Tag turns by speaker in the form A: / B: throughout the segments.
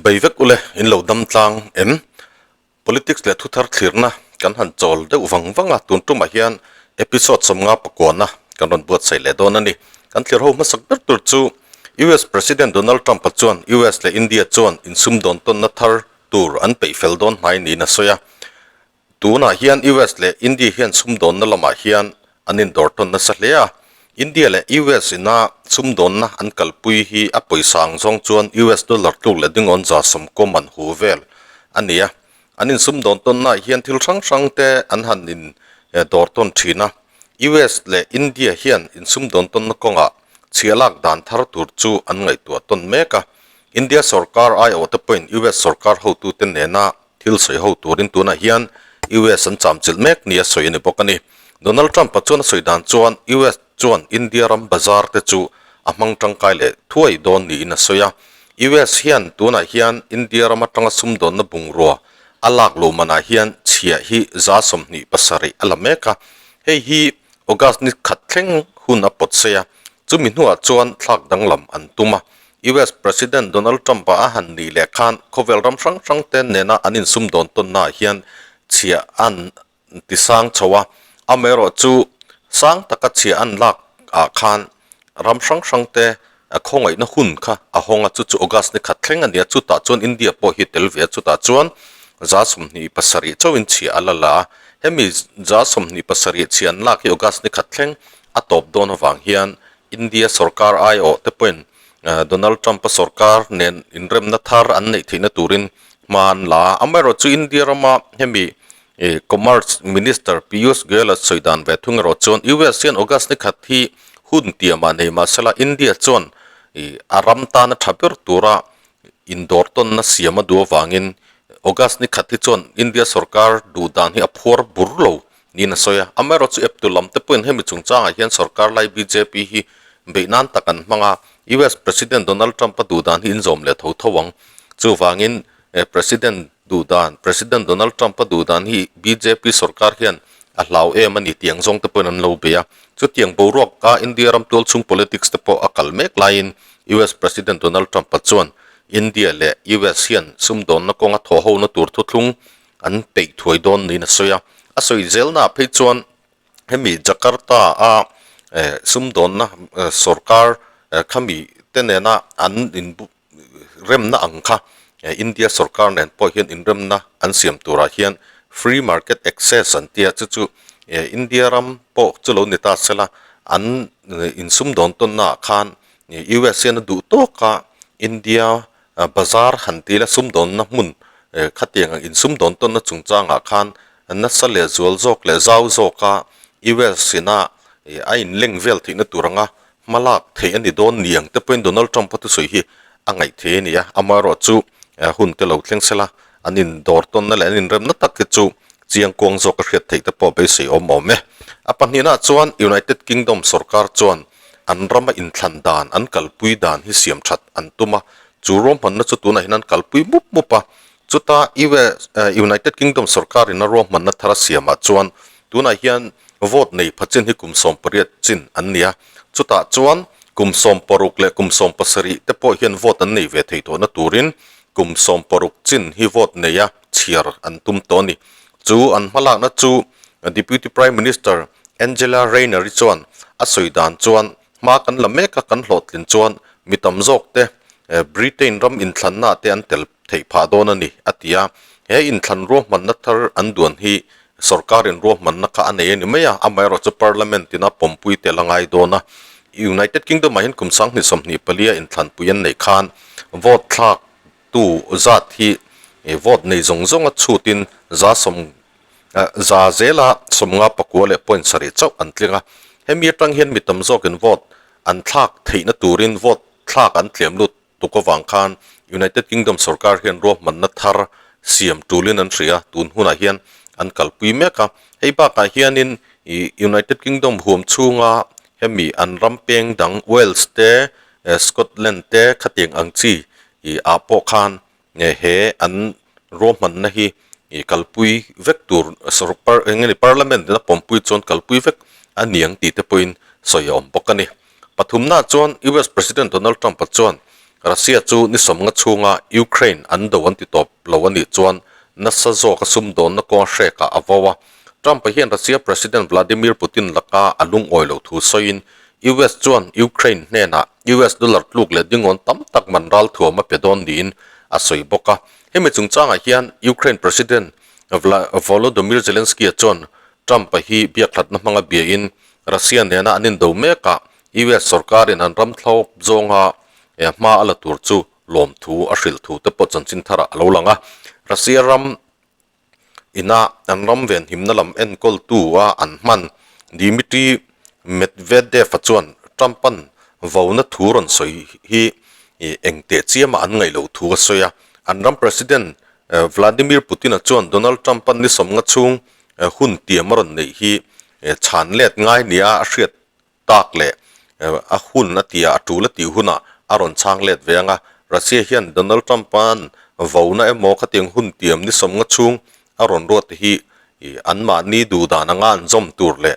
A: Chibai vek ule in lo dam tlang em? Politics leh thuthar thlirna kan han chawl deuh vang vang a, tun tumah hian episode 50 pakuana kan rawn buatsaih leh dawn a ni. Kan thlir ho hmasak ber tur chu US President Donald Trump-a chuan US leh India chuan insumdawn tawnna thar tur an peih fel dawn hnai niin a sawi a. Tunah hian US leh India hian sumdawnna lamah hian an indawr tawn nasa hle a. India leh US ina sumdawnna an kalpui hi a pawisa ang zawng chuan US dollar tluk leh dingawn 110 man hu vel a ni a. An insumdawn tawnnaah hian thil hrang hrang te an han in dawr tawn thin a. US leh India hian insumdawn tawnna kawngah chhia lak dan thar tur chu an ngaihtuah tawn mek a. India sorkar aiawhte pawhin US sorkar hotute nena Thil sawi ho turin tunah hian US an chamchilh mek nia sawi a ni bawk a ni. Donald Trump-a chuan a sawi dan chuan US chuan India ram bazar te chu a hmang tangkai leh thuai dawn niin a sawi a. US hian tunah hian India ram atanga sumdawnna bungrua a lak lo manah hian chhiah hi 27 a la mek a. Hei hi August ni khat thleng hun a pawt sei a, chumi hnuah chuan thlak danglam an tum a. US President Donald Trump-a a han nih leh khan khawvel ram hrang hrang te nena an insumdawn tawnnaah hian chhiah an ti sang chho a, amaherawh chu sang taka chhiah an lak ah khan ram hrang hrang te khawngaihna hun kha a hawng a, chu chu August ni khat thleng a ni a, chutah chuan India pawh hi tel ve a, chutah chuan 27 chauhin chhiah a la la a, hemi 27 chhiah an lak hi August ni khat thleng a tawp dawn avang hian India sorkar aiawh te pawhin Donald Trump-a sorkar nen inremna thar an neih theihna turin hma an la a. Amaherawhchu India rama hemi Commerce Minister Piyush Goyal-a sawi dan ve thung erawh chuan US hian August ni khat hi hun tiamah nei mahsela India chuan a ram tana tha ber tura indawr tawnna siam a duh avangin August ni khat hi chuan India sorkar duh dan hi a phuar bur lo Niin a sawi a, amaherawhchu eptu lam te pawhin hemi chungchangah hian sorkar lai bjp hi beih nan tak an hmang a, US President Donald Trump-a duh dan hi inzawm leh tho tho ang. Chuvangin President duh dan, President Donald Trump-a duh dan hi bjp sorkar hian a hlau em a ni tih ang zawng te pawhin an lo bei a. Chutiang boruak a India ram tualchhung politics te pawh a kal mek laiin US President Donald Trump-a chuan India leh US hian sumdawnna kawnga thawhhona tur thuthlung an peih thuai dawn niin a sawi a. A sawi zelnaah phei chuan hemi Jakarta a sumdawnna sorkar khami te nena an inremna ang kha India sorkar nen pawh hian inremna an siam turah hian free market access an tia chu chu India ram pawh chu lo ni ta sela an insumdawn tawnnaah khan US hian a duh tawk a India Bazar han ti ila sumdawnna hmun khatiang ang insumdawn tawnna chungchangah khan nasa leh zual zawk leh zau zawka US ina a inleng vel theihna tur anga hma lak theih a ni dawn ni ang te pawhin Donald Trump-a thusawi hi a ngaih thei a ni a. Amaherawhchu hun te lo thleng sela an indawr tawnna leh an inremna tak hi chu chiang kuang zawka hriat theih te pawh beisei awm awm e. A pahnihnaah chuan United Kingdom sorkar chuan an rama inthlan dan, an kalpui dan hi siam that an tum a, chu ruahmanna chu tunah hian an kalpui mup mup a. Chuta US, United Kingdom sorkarin a ruahmanna thar a siamah chuan tunah hian vote nei pha chin hi kum 18 chin an ni a, chutah chuan kum 16 leh kum 17 te pawh hian vote an nei ve thei tawhna turin kum 16 chin hi vote neia chhiar an tum tawh a ni. Chu an hmalakna chu Deputy Prime Minister Angela Rayner-i chuan a sawi dan chuan hma kan la mek a, kan hlawhtlin chuan mi tam zawk te Britain ram inthlanna te an tel theih phah dawn a ni, a ti a. He inthlan ruahmanna thar an duan hi sorkarin ruahmanna kha a nei a ni mai a, amaherawhchu Parliament ina pawmpui tel a ngai dawn a. United Kingdom-ah hian kum 2024 a inthlanpui an neih khan vote thlak tu zat hi vote nei zawng zawnga chhutin 100 Za zela 59 leh point sarih chauh an tling a, hemi atang hian mi tam zawkin vote an thlak theihna turin vote thlak an tlem lut tuk avang khan United Kingdom sorkar hian ruahmanna thar siam tulin an hria, tun hunah hian an kalpui mek a. Hei bakah hianin United Kingdom huam chhunga hemi an ram peng dang Wales te, Scotland te khatiang ang chi ah pawh khan Nge he an ruahmanna hi kalpui vek tur sorkar eng nge ni parliament in a pawmpui chuan kalpui vek a niang tih te pawhin sawi a awm bawk a ni. Pathumna chuan US President Donald Trump-a chuan Russia chu ni sawmnga chhunga Ukraine an do an ti tawp lo a nih chuan nasa zawka sumdawnna kawng hrekah a vo a. Trump-a hian Russia President Vladimir Putin laka a lungawi loh thu sawiin US chuan Ukraine hnenah US dollar tluk leh dingawn tam tak man ral thuam a pe dawn niin a sawi bawk a. Hemi chungchangah hian Ukraine President Volodymyr Zelensky-a chuan Trump-a hi biakhlatna hmanga biain Russia nena an indo mekah US sorkarin an ram thlawp zawnga hma a la tur chu lawmthu a hrilh thu te pawh chanchin tharah a lo lang a. Russia ram ina an ram venhimna lam enkawltu a an hman Dmitry Medvedev-a chuan Trump-a'n vona thu rawn sawi hi eng teh chiama an ngaih loh thu a sawi a. An ram President Vladimir Putin-a chuan Donald Trump-a'n ni sawmnga chhung hun tiam a rawn neih hi chhan let ngai nia a hriat tak leh a hun a tia a tul a tih hunah a rawn chhang let ve ang a. Russia hian Donald Trump-a'n vona emaw khatiang hun tiam ni sawmnga chhung a rawn ruat te hi anmahni duh dan anga an zawm tur leh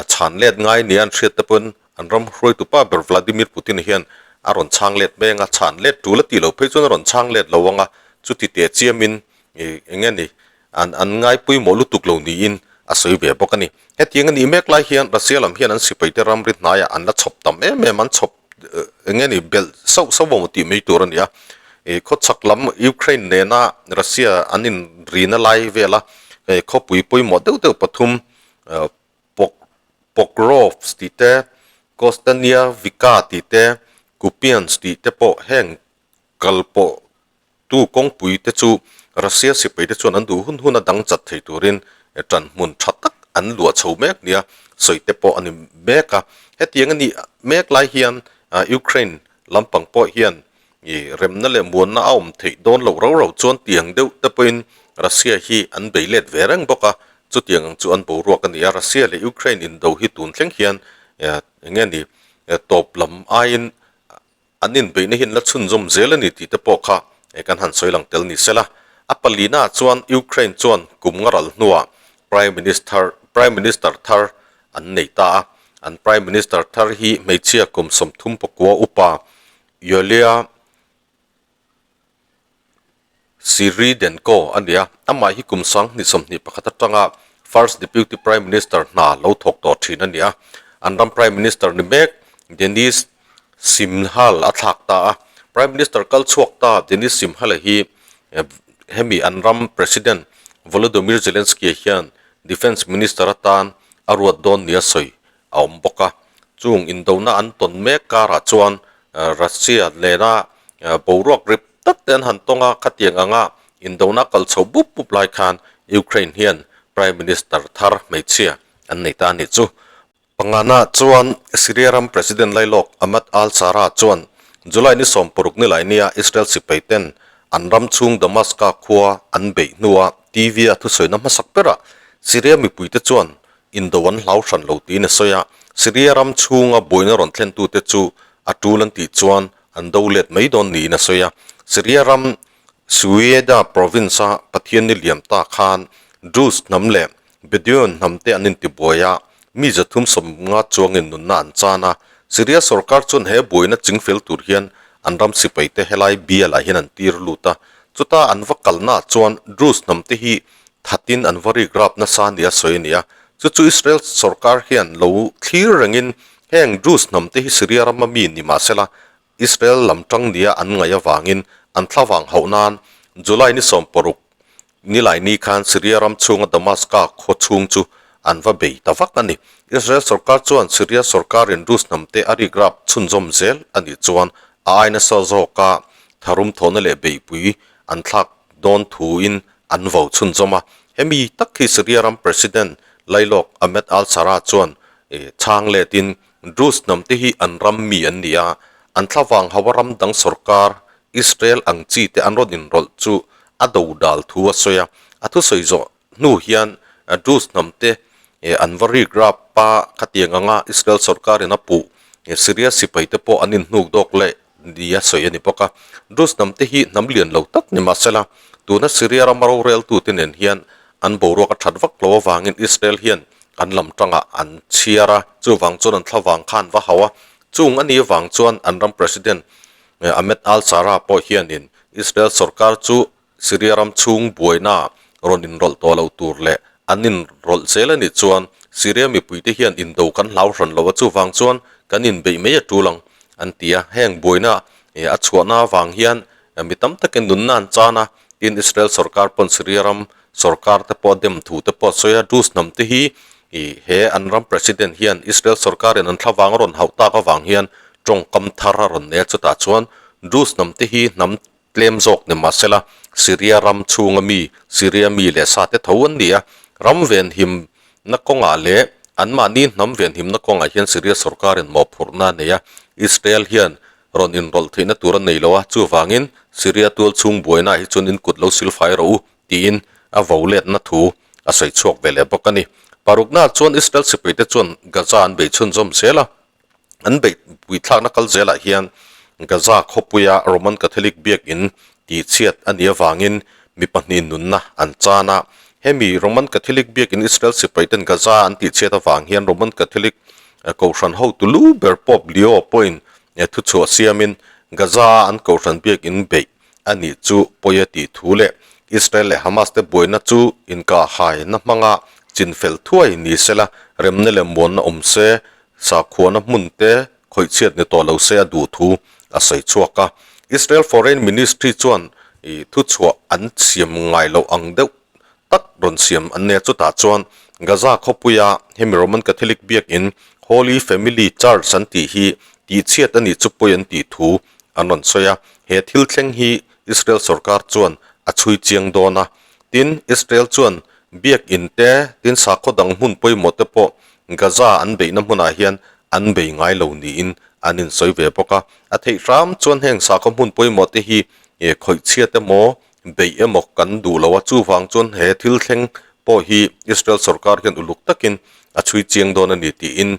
A: chhan let ngai nia an hriat te pawhin an ram hruaitu pa ber Vladimir Putin hian a rawn chhang let mai ang a, chhan let tul a tih loh phei chuan a rawn chhang let lo ang a, chuti teh chiamin eng nge ni an an ngai pawimawh lutuk lo niin a sawi ve bawk a ni. Hetiang a nih mek lai hian Russia lam hian an sipaite ramri hnaiah an la chhawp tam em em, an chhawp eng nge ni belh sauh sauh emaw tih mai tur a ni a. Khawchhak lam Ukraine nena Russia an inrina lai vela khawpui pawimawh deuh deuh pathum Pokrovsk tih te, Kostaniavika tih te, Kupiansk tih te pawh heng kal pawh tu kawngpui te chu Russia sipai te chuan an duh hun hun a dang chat thei turin ṭan hmun ṭha tak an luah chho mek nia sawi te pawh a ni mek a. Hetiang a nih mek lai hian Ukraine lampang pawh hian remna leh muanna a awm theih dawn loh rau rau chuan tiang deuh te pawhin Russia hi an bei let ve reng bawk a, chutiang ang chu an boruak a ni a. Russia leh Ukraine indo hi tun thleng hian eng nge ni tawp lam aiin an inbeihna hi an la chhunzawm zel a ni tih te pawh kha kan han sawi lang tel ni sela. A palina chuan Ukraine chuan kum nga ral hnuah Prime Minister Prime Minister thar an nei ta a, an Prime Minister thar hi hmeichhia kum 34 upa Yulia Svyrydenko a ni a, amah hi kum 2021 atanga First Deputy Prime Minister hna lo thawk tawh thin a ni a, an ram Prime Minister ni mek Denis Shmyhal a thlak ta a. Prime Minister kal chhuak ta Denis Shmyhal-a hi hemi an ram President Volodymyr Zelensky-a hian Defence Minister atan a ruat dawn nia sawi a awm bawk a. Chung indona an tawn mek karah chuan Russia nena boruak rip tak te an han tawng a, khatiang anga indona kal chho bup bup lai khan Ukraine hian Prime Minister thar hmeichhia an nei ta a nih chu. Pangana chuan Syria ram President lailawk Ahmad al-Sharaa chuan July ni 16 nilai nia Israel sipai ten an ram chhung Damascus khua an beih hnua TV-a thusawina hmasak berah Syria mipuite chuan Indo an hlau hran lo tiin a sawi a, Syria ram chhunga buaina rawn thlentute chu a tul an tih chuan an do let mai dawn niin a sawi a. Syria ram Suwayda province-a Pathian ni liam ta khan Druze hnam leh Bedouin hnam te an intibuai a, mi 350 chuangin nunna an chan a. Syria sorkar chuan he buaina chingfel tur hian an ram sipaite helai bialah hian an tir lut a. Chuta an va kalnaah chuan Druze hnam te hi Thatin an va rik rap nasa nia sawi a ni a, chu chu Israel sorkar hian lo thlir rengin heng Druze hnam te hi Syria rama mi ni mah sela Israel lam tang nia an ngaih avangin an thlavang hauh nan July ni 16 nilai ni khan Syria ram chhunga Damascus khaw chhung chu an va bei ta vak a ni. Israel sorkar chuan Syria sorkarin Druze hnam te a rik rap chhunzawm zel a nih chuan a ai nasa zawka tharum thawhna leh beihpui an thlak dawn thuin an vo chhunzawm a. Hemi tak hi Syria ram President lailawk Ahmed al-Sharaa chuan chhang letin Druze hnam te hi an ram mi an ni a, an thlavang hawa ram dang sorkar Israel ang chi te an rawn inrawlh chu a do dal thu a sawi a. A thusawi zawh hnu hian Druze hnam te an va rik rap a, khatiang anga Israel sorkarin a puh Syria sipai te pawh an inhnuk dawk leh nia sawi a ni bawk a. Druze hnam te hi hnam lian lo tak ni mahsela, tuna Syria rama roreltute nen hian an boruak a that vak lo avangin Israel hian an lam tangah an chhiar a, chuvang chuan an thlavang kha an va hauh a. Chung a nih avang chuan an ram President Ahmed al-Sharaa pawh hianin Israel sorkar chu Syria ram chhung buaina rawn inrawlh tawh lo tur leh an inrawlh zel a nih chuan Syria mipuite hian indo kan hlau hran lo a, chuvang chuan kan inbeih mai a tul ang, an ti a. Heng buaina a chhuahna avang hian mi tam takin nunna an chan a, tin Israel sorkar pawn Syria ram sorkar te pawh a dem thu te pawh a sawi a, Druze hnam te hi he an ram president hian Israel sorkarin an thlavang a rawn hauh tak avang hian tawngkam thar a rawn nei a, chutah chuan Druze hnam te hi hnam Tlem zawk ni mahsela, Syria ram chhunga mi, Syria mi leh sate tho an ni a, ram venhimna kawngah leh anmahni hnam venhimna kawngah hian Syria sorkarin mawhphurhna a nei a, Israel hian rawn inrawlh theihna tur a nei lo a, chuvangin Syria tual chhung buainaah hi chuan in kut lo silfai rawh u tiin a vo letna thu a sawi chhuak ve leh bawk a ni. Paruknaah chuan Israel sipaite chuan Gaza an bei chhunzawm zel a. An beih puithlakna kal zelah hian Gaza khawpuia Roman Catholic biakinn tihchhiat a nih avangin mi pahnih nunna an chan a. Hemi Roman Catholic biakinn Israel sipaiten Gaza an tihchhiat avang hian Roman Catholic kohhran hotu lu ber Pope Leo pawhin thuchhuah siamin Gaza-a an kohhran biakinn beih a nih chu pawi a tih thu leh Israel leh Hamas te buaina chu inkahhaina hmanga chinfel thuai ni sela remna leh muanna awm se Sakhuana hmun te khawih chhiat ni tawh lo se a duh thu a sawi chhuak a. Israel Foreign Ministry chuan ih thuchhuah an siam ngai loh ang deuh tak rawn siam an nia. Chutah chuan Gaza khawpuia hemi Roman Catholic biakin Holy Family Church an tih hi tihchhiat a nih chu pawi an tih thu an rawn sawi a. He thil thleng hi Israel sorkar chuan a chhui chiang dawn a. Tin, Israel chuan biakin te, tin sakhaw dang hmun pawimawh te pawh Gaza an beihna hmunah hian an bei ngai lo niin an insawi ve bawk a. A theih hram chuan heng sakhaw hmun pawimawh te hi khawih chhiat emaw, beih emaw kan duh lo a, chuvang chuan he thil thleng pawh hi Israel sorkar hian uluk takin a chhui chiang dawn a ni tiin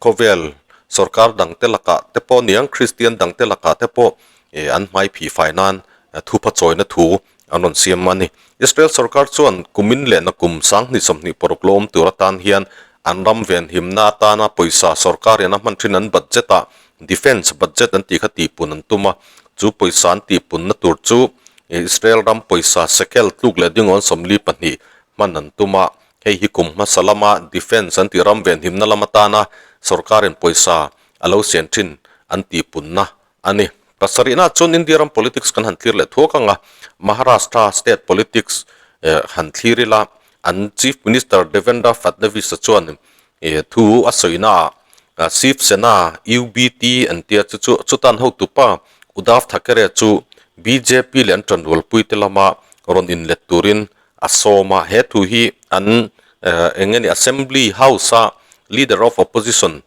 A: khawvel sorkar dangte lakah te pawh niang Kristian dangte lakah te pawh an hmai phih fai nan thupha chawina thu an rawn siam a ni. Israel sorkar chuan kumin leh nakum 2026 lawm tur atan hian an ram venhimna atana pawisa sorkarin a hman thin an budget ah defence budget an tih kha tihpun an tum a, chu pawisa an tihpunna tur chu Israel ram pawisa shekel tluk leh dingawn 42 hman an tum a, hei hi kum hmasa lama defence an tih ram venhimna lam atana sorkarin pawisa a lo sian thin an tihpunna a ni. Pasarihna chuan India ram politics kan han thlir leh thuak ang a, Maharashtra state politics han thlir ila, an Chief Minister Devendra Fadnavis-a chuan thu a sawina ah Shiv Sena, UBT, an tia chu chu chutan hotupa Uddhav Thackeray chu bjp leh an tanrualpui te lama rawn inlet turin a sawm a. He thu hi an eng nge ni Assembly House-a Leader of Opposition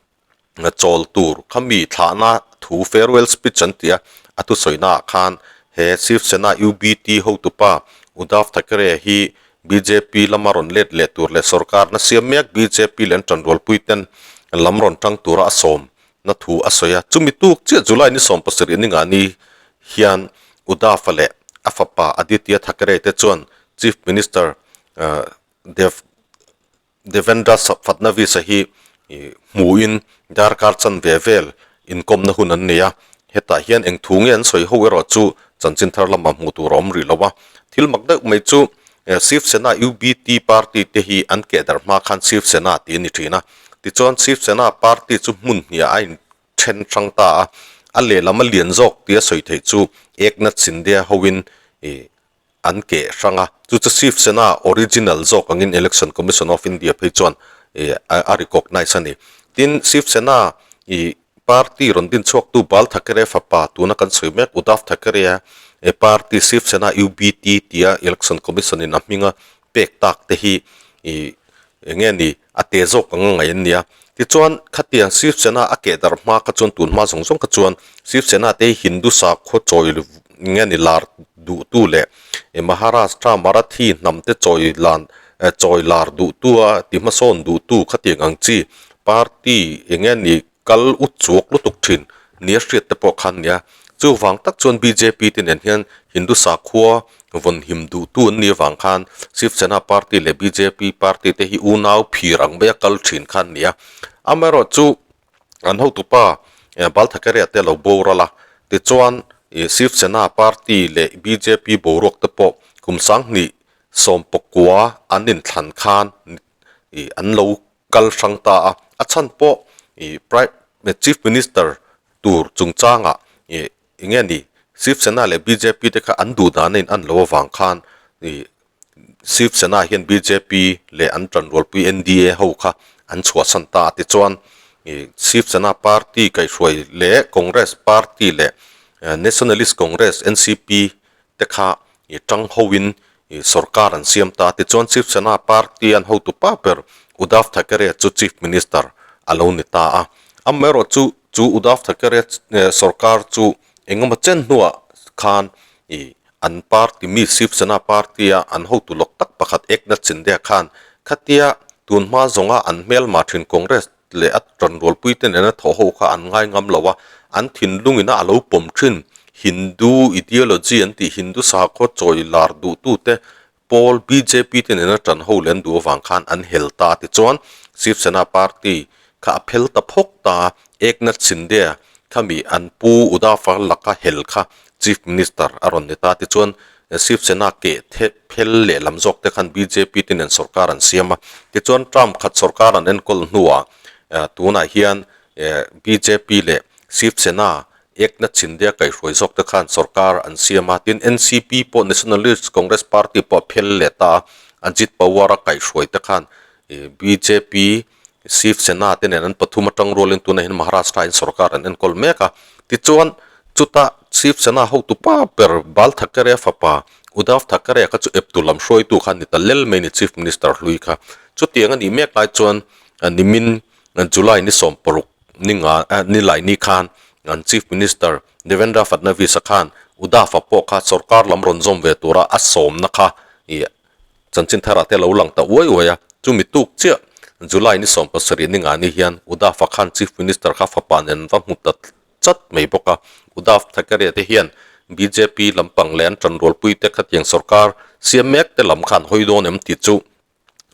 A: chawl tur kha mi thlahna thu farewell speech an ti a, a thusawi naah khan he Shiv Sena UBT hotupa Uddhav Thackeray hi bjp lama rawn let leh tur leh sorkarna siam mek bjp leh an tanrualpui ten lam rawn tang tura a sawm na thu a sawi a. Chumi tuk chiah July ni 17 ninga ni hian Uddhav-a leh a fapa Aditya Thackeray te chuan Chief Minister Dev Devendra Fadnavis-a hi hmuhin darkar chanve vel inkawmna hun an nei a, hetah hian eng thu nge an sawi ho erawh chu chanchin thar lamah hmuh tur a awm rih lo a. Thil mak deuh mai chu Shiv Sena UBT party te hi an keh darh hma khan Shiv Sena tih a ni thin a, tichuan Shiv Sena party chu hmun hniah a in then hrang ta a, a lehlam a lian zawk tia sawi theih chu Eknath Shinde hoin an keh hrang a, chu chu Shiv Sena original zawk angin Election Commission of India phei chuan ih a recognise a ni. Tin, Shiv Sena ih party rawn din chhuaktu Bal Thackeray fapa tuna kan sawi mek Uddhav Thackeray-a party Shiv Sena UBT tia Election Commission in a hminga pek tak te hi ih eng nge ni a te zawk ang a ngaih an nia. Tichuan khatiang Shiv Sena a keh darh hma kha chuan tun hma zawng zawng kha chuan Shiv Sena te hi Hindu sakhaw chawi nge ni lar duhtu leh Maharashtra Marathi hnam te chawi lan chawi lar duhtu a ti hmasawn duhtu khatiang ang chi party eng nge ni kal ut chuak lutuk thin nia hriat te pawh khan nia. Chuvang tak chuan bjp te nen hian Hindu sakhua vawn him duhtu an nih avang khan Shiv Sena party leh bjp party te hi unau phir ang maia kal thin khan nia. Amaherawhchu an hotupa Bal Thackeray-a te a lo boral a. Tichuan, ih Shiv Sena party leh bjp boruak te pawh kum sanghnih sawmpakua an inthlan khan ih an lo kal hrang ta a. A chhan pawh ih Prime Chief Minister tur chungchangah ih eng nge ni Shiv Sena leh bjp te kha an duh dan a in an lo avang khan ih Shiv Sena hian bjp leh an tanrualpui NDA ho kha an chhuahsan ta a. Tichuan ih Shiv Sena party kaihhruai leh Congress party leh Nationalist Congress, NCP, te kha ih tang hoin ih sorkar an siam ta a. Tichuan Shiv Sena party an hotu pa ber Uddhav Thackeray chu Chief Minister a lo ni ta a. Amaherawhchu chu Uddhav Thackeray sorkar chu engemaw chen hnuah khan ih an party mi Shiv Sena party a an hotu lawk tak pakhat Eknath Shinde khan khatia tun hma zawnga an hmelma thin Congress leh a tanrualpui te nena thawh ho kha an ngai ngam lo a, an thinlung ina a lo pawm thin Hindu ideology an tih Hindu sakhaw chawi lar duhtute pawl bjp te nena tan ho leh an duh avang khan an hel ta a tichuan Shiv Sena party kha a phel ta phawk ta a, Eknath Shinde khami an pu Uddhav laka hel kha Chief Minister a rawn ni ta a tichuan Shiv Sena keh the phel lehlam zawk te khan bjp te nen sorkar an siam a, tichuan term khat sorkar an enkawl hnuah tunah hian bjp leh Shiv Sena Eknath Shinde a kaihhruai zawk te khan sorkar an siam a, tin NCP pawh Nationalist Congress Party pawh a phel leh ta a, Ajit Pawar a kaihhruai te khan bjp, Shiv Sena te nen an pathum atang rualin tunah hian Maharashtra in sorkar an enkawl mek a, tichuan chuta Shiv Sena hotu pa ber Bal Thackeray fapa Uddhav Thackeray kha chu eptu lam hruaitu kha a ni ta lel mai ni Chief Minister hlui kha. Chutiang a nih mek lai chuan nimin July ni 60 ni nga ni lai ni khan an Chief Minister Devendra Fadnavis-a khan Uddhav-a pawh kha sorkar lam rawn zawm ve tura a sawmna kha ih chanchin tharah te a lo lang ta uai uai a, chumi tuk chiah July ni 17 ni nga ni hian Uddhav-a khan Chief Minister kha fapa nen va hmu ta chat mai bawk a, Uddhav Thackeray te hian bjp lampang leh an tanrualpui te khatiang sorkar siam mek te lam khan hawi dawn em tih chu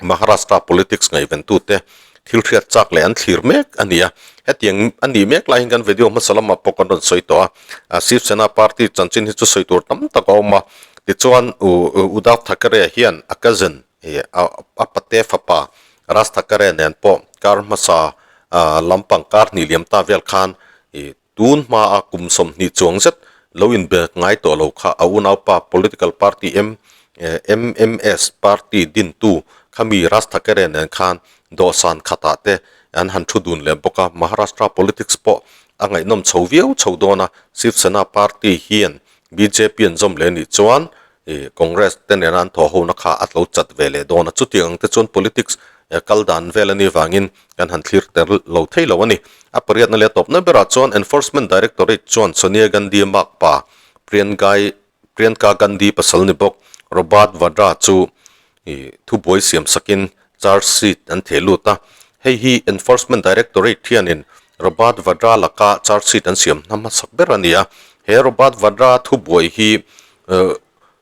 A: Maharashtra politics ngaihventute thil hriat chak leh an thlir mek a ni a, hetiang a nih mek laiin kan video hmasa lamah pawh kan rawn sawi tawh a, Shiv Sena party chanchin hi chu sawi tur tam tak a awm a, tichuan Uddhav Thackeray hian a cousin a pate fapa Raj Thackeray nen pawh kar hmasa lampang kar hnih liam ta vel khan Tun hmaa kum 20 chuang zet lo inbe ngai tawh lo kha a unaupa political party MMS party dintu khami Raj Thackeray nen khan dawhsan khatah te an han thu dun leh bawk a, Maharashtra politics pawh a ngaihnawm chho viau chho dawn a, Shiv Sena party hian bjp an zawm leh nih chuan Congress te nena an thawh hona kha a tlo chat ve leh dawn a, chutiang ang te chuan politics kal dan vel a nih vangin kan han thlir ter lo thei lo a ni. A pariatna leh a tawpna berah chuan Enforcement Directorate chuan Sonia Gandhi makpa Priyankai Priyanka Gandhi pasal ni bawk Robert Vadra chu thubuai siam sakin charge sheet an theh lut a, hei hi Enforcement Directorate hianin Robert Vadra laka charge sheet an siam hna hmasak ber a ni a, he Robert Vadra thubuai hi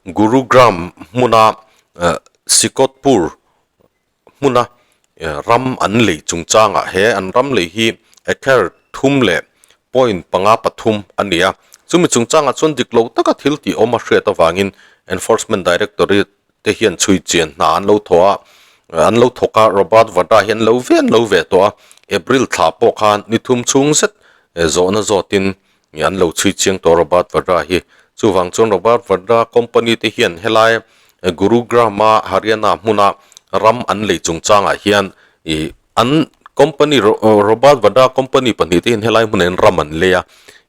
A: Gurugram hmuna Sikotpur hmuna ram an lei chungchangah he an ram lei hi acre thum leh point panga pathum a ni a, chumi chungchangah chuan dik lo taka thil tih awm a hriat avangin Enforcement Directorate te hian chhui chian hna an lo thawh a, an lo thawk a, Robert Vadra hi an lo ve an lo ve tawh a, April thla pawh khan ni thum chhung zet zawhna zawtin an lo chhui chiang tawh Robert Vadra hi. Chuvang chuan Robert Vadra company te hian helai Gurugram-a Haryana hmuna ram an lei chungchangah hian ih an company Robert Vadra company pahnih te hian helai hmunah hian ram an lei a,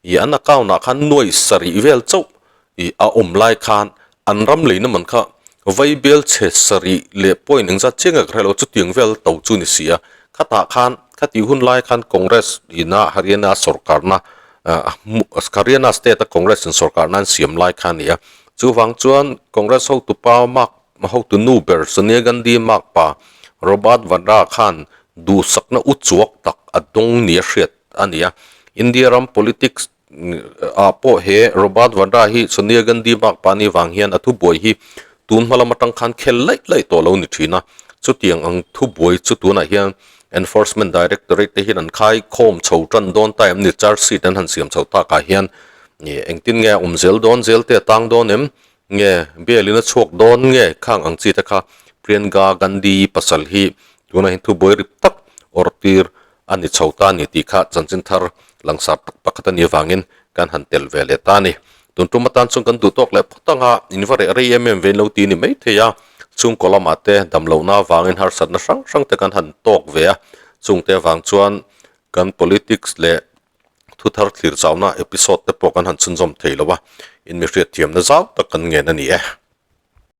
A: ih an account ah khan nuai sarih vel chauh ih a awm lai khan an ram leina man kha vai bel chhe sarih leh point engzat chiang nge ka hre lo chutiang vel to chu ni si a khatah khan khati hun lai khan Congress ina Haryana sorkarna Haryana state a Congress in sorkarna an siam lai kha a ni a chuvang chuan Congress hotu pa mark hotu nu ber Sonia Gandhi mark pa Robert Vadra khan duhsakna u chuak tak a dawng nia hriat a ni a India ram politics ah pawh he Robert Vadra hi Sonia Gandhi bak pa ni vang hian a thubuai hi tun hma lam atang khan khel laih laih tawh lo ni thin a, chutiang ang thubuai chu tunah hian Enforcement Directorate te hian an khai khawm chho tan dawn ta em ni charge sheet an han siam chho takah hian. Engtin nge a awm zel dawn zel te a tang dawn em? Nge bail in a chhuak dawn nge khang ang chi te kha Priyanka Gandhi pasal hi tunah hian thubuai rip tak awrh tir a ni chho ta a ni tih kha chanchin thar langsar tak pakhat a nih avangin kan han tel ve leh ta a ni. Tun tum atan chuan kan duh tawk leh phawt ang a, in va reh rei em em ve in lo ti ni mai thei a, chhungkaw lamah te damlohna avangin harsatna hrang hrang te kan han tawk ve a, chungte avang chuan kan politics leh thuthar thlir chauhna episode te pawh kan han chhunzawm thei lo a, in mi hriatthiamna zau tak kan ngen a ni e.